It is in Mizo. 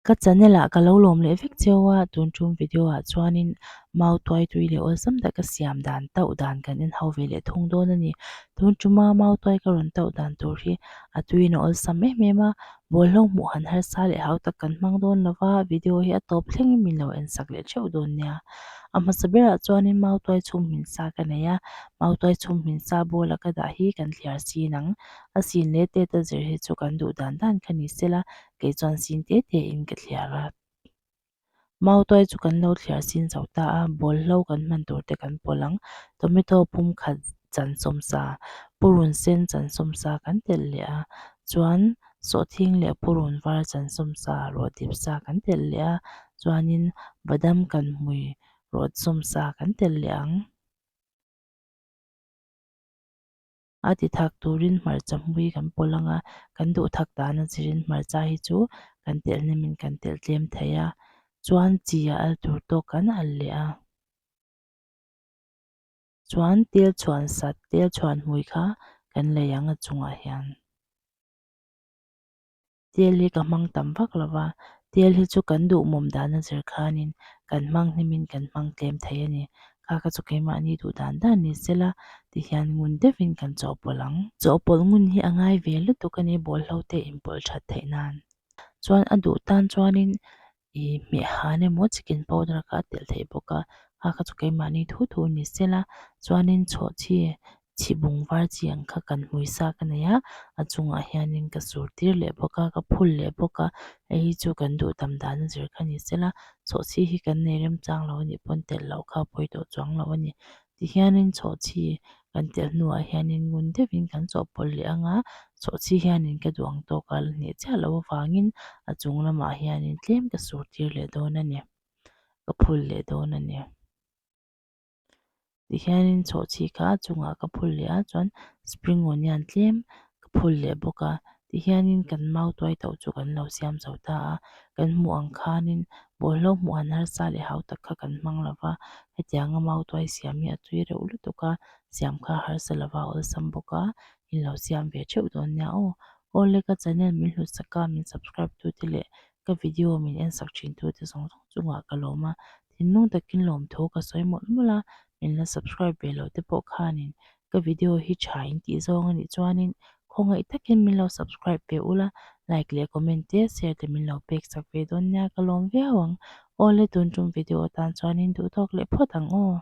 Ka channel ah ka lo lawm leh vek cheu a, tun tum video ah chuanin mau tuai tui leh awlsam taka siam dan tauh dan kan en ho ve leh thung dawn a ni. Tun tuma mau tuai ka rawn tauh dan tur hi a tuiin a awlsam em em a, bawlhlo hmuh han harsa leh hau tak kan hmang dawn lo va, video hi a tawp thlengin min lo en sak leh theuh dawn nia. A hmasa berah chuanin mau tuai chhum hmin sa ka nei a, mau tuai chhum hmin sa bawla ka dah hi kan thliar sin ang. A sin leh tet a zir hi chu kan duh dan dan kha ni sela, kei chuan sin te te in ka thliar a. Mautuai chu kan lo thliar sin zo ta a, bawlhlo kan hman tur te kan pawlh ang. Tomato pum khat chan sawmsa, purun sen chan sawmsa kan telh leh a, chuan sawhthing leh purun var chan sawmsa rawh dip sa kan telh leh a, chuanin badam kan hmui rawt sawmsa kan telh leh ang. A ti thak turin hmarcha hmui kan pawlh ang a, kan duh thak dan a zirin hmarcha hi chu kan telh hnemin kan telh tlem thei a, chuan chi a al tur tawk kan al leh a. Chuan tel chhuan sat, tel chhuan hmui kha kan lei ang a chungah hian. Tel hi ka hmang tam vak lo va, tel hi chu kan duhmawm dan a zir khanin kan hmang hnimin kan hmang tlem thei a ni. Kha kha chu keimahni duh dan dan ni sela tihian ngun deuhin kan chawhpawlh ang. Chawhpawlh ngun hi a ngai ve lutuk a ni bawlhlo te inpawlh that theih nan. Chuan a duh tan chuanin ih hmeh han emaw chicken powder kha a telh theih bawk a, kha kha chu keimahni thu thu ni sela chuanin chhawhchhi chhibung var chi ang kha kan hmui sa ka nei a, a chungah hianin ka sur tir leh bawk a ka phul leh bawk a, hei hi chu kan duh tam dan a zir kha ni sela chhawhchhi hi kan nei remchang lo a nih pawn telh loh kha a pawi tawh chuang lo a ni. Tihianin chhawhchhi kan telh hnuah hianin ngun deuhin kan chawhpawlh leh ang a, chhawhchhi hianin ka duh ang tawk a la hneh chiah loh avangin a chung lamah hianin tlem ka sur tir leh dawn a ni, ka phul leh dawn a ni. Tihianin chhawhchhi kha a chungah ka phul leh a chuan spring onion tlem ka phul leh bawk a, tihianin kan mau tuai tauh chu kan lo siam chho ta a, kan hmuh ang khanin bawlhlo hmuh han harsa leh hau tak kha kan hmang lo va, hetianga mau tuai siam hi a tui reuh lutuk a, siam kha harsa lova awlsam bawk a, in lo siam ve theuh dawn nia aw. Awle ka channel min hlut sak a, min subscribe tu te leh ka video min en sak thin tu te zawng zawng chungah ka lawm a, thinlung takin lawmthu ka sawi mawlh mawlh a, min la subscribe ve lo te pawh khanin Ka video hi tha in tih zawng a nih chuanin khawngaih takin min lo subscribe ve ula, like leh comment te share te min lo pek chak ve dawn nia ka lawm viau ang. Awle tun tum video atan chuanin duhtawk leh phawt ang aw.